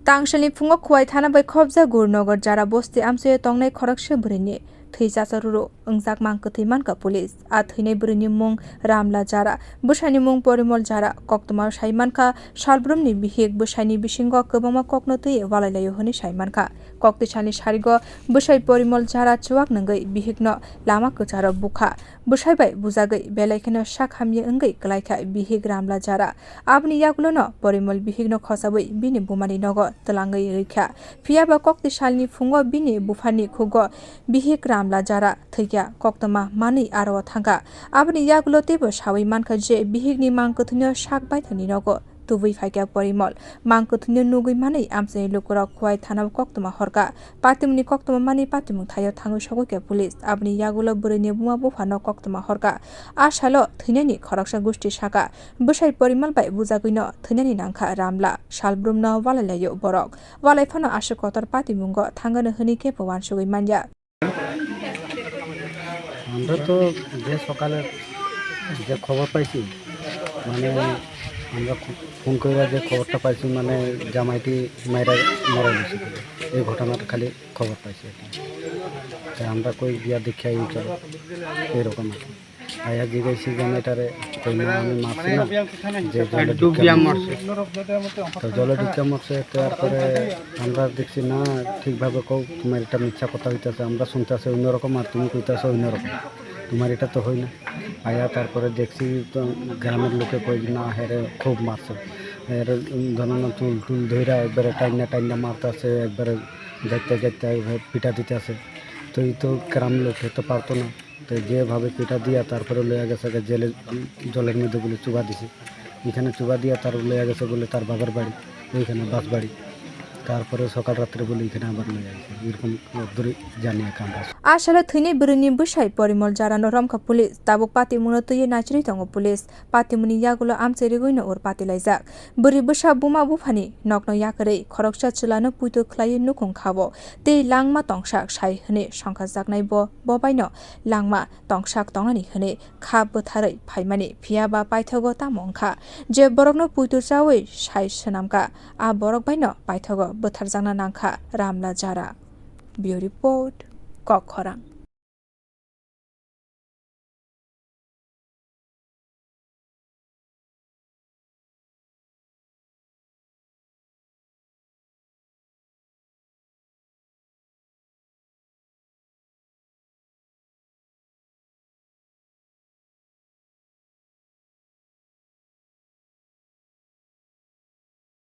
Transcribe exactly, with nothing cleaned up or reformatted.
Tangsalni phungo Khowai thana bai khobjak Gurunagar Jara bosti amchoi tongnai khoroksa bwrwini thwi chacha ruru wngjak mang kwthwi mankha police. A thwinai bwrwini mung Ramla Jara, bwsaini mung Porimol Jara. Koktwma sai mankha, salbrumni bihik bwsaini bisingo kwbangma kokno twiwi walai laio hwnwi sai mankha. Kokti salni sarigo bwsai Porimol Jara chuwak nungwi bihikno lama kwcharo bukha. Bwsai bai bujagwi belai kheno sak hamya wngwi kwlaikha bihik Ramla Jara. Aboni yagulono Porimol bihikno khosabwi bini bumani nogo twlangwi rwikha. Phiya ba kokti salni phungo bini buphani khugo bihik Ramla Jara thwikha, koktwma manwi aro o thangkha. Aboni yagulo teibo sawi mankha je bihikni mang kwthwino sak baithangni nogo tubui phaikha Porimol. Mang kwthwino nugwi manwi amchaini lukurok Khowai thanao koktwma horkha. Patimungni koktwma manwi patimung thaio thangwi sogwikha police. Aboni yagulo bwrwini buma buphano koktwma horkha. A salo thwinani khoroksa gusti sakha, bwsai Porimol bai bujagwino thwinani nangkha Ramla. Salbrumno walai laio borok. Walai phano aswk kotor patimungo thangano hwnwi kebo uansugwi manya. আমরা তো যে সকালে যে খবর পাইছি, মানে, আমরা খু-, ফোন করে যে খবরটা পাইছি, মানে, জামাইটি মাইরা মারা গেছে, এই ঘটনাটা খালি খবর পাইছি আর কি। তা আমরা কই গিয়া দেখিয়া এই চলো, এরকম আর কি। আয়া জিজ্ঞাসি জামাইটারে, কই না, আমি মারছি না, যে জলে ডুবিয়া মরছে। তো জলে ঢুকে মরছে, তারপরে আমরা দেখছি না ঠিকভাবে কও, তোমার এটা মিথ্যা কথা হইতাছে, আমরা শুনতাছি অন্যরকম আর তুমি কইতাছো অন্যরকম, তোমার এটা তো হয় না। আয়া তারপরে দেখছি তো গ্রামের লোকে কই না, হেরে খুব মারছে, এর ধরনের চুল টুল ধইরা একবারে টাইন্না টাইন্না মারতাছে, একবারে যাইতে যাইতে পিটা দিতাছে। তো এই তো গ্রাম লোকে তো পারতো না, তো যেভাবে পিটা দিয়া তারপরে লইয়া গেছে গা জেলে, জলের মধ্যে বলে চুবা দিছে। এখানে চুবা দিয়া তার লইয়া গেছে বলে তার বাবার বাড়ি, ওইখানে বাস বাড়ি। তারপরে সকাল রাত্রে বলে এখানে আবার লইয়া গেছে। এরকম দূরে জানি আমরা। A salo thwinai bwrwini bwsai Porimol Jarano romkha police, tabuk patimungno twiwi naichirwi tongo police. Patimungni yagulo amchai rigwino ur patilaijak. Bwrwi bwsa buma buphani nokno yakarwi khoroksa chwlano puitu khlaiwi nukhung khao tei langma tongsak sai hwnwi songkhajaknai bo, bo baino langma tongsak tongnani hwnwi kha bwtharwi phaimani, phiya ba paithago tamo wngkha je borokno puitu chaui sai swnamkha, a borok baino paithago bwtharjakna nangkha Ramla Jara. Bureau Report, Kokkhorang.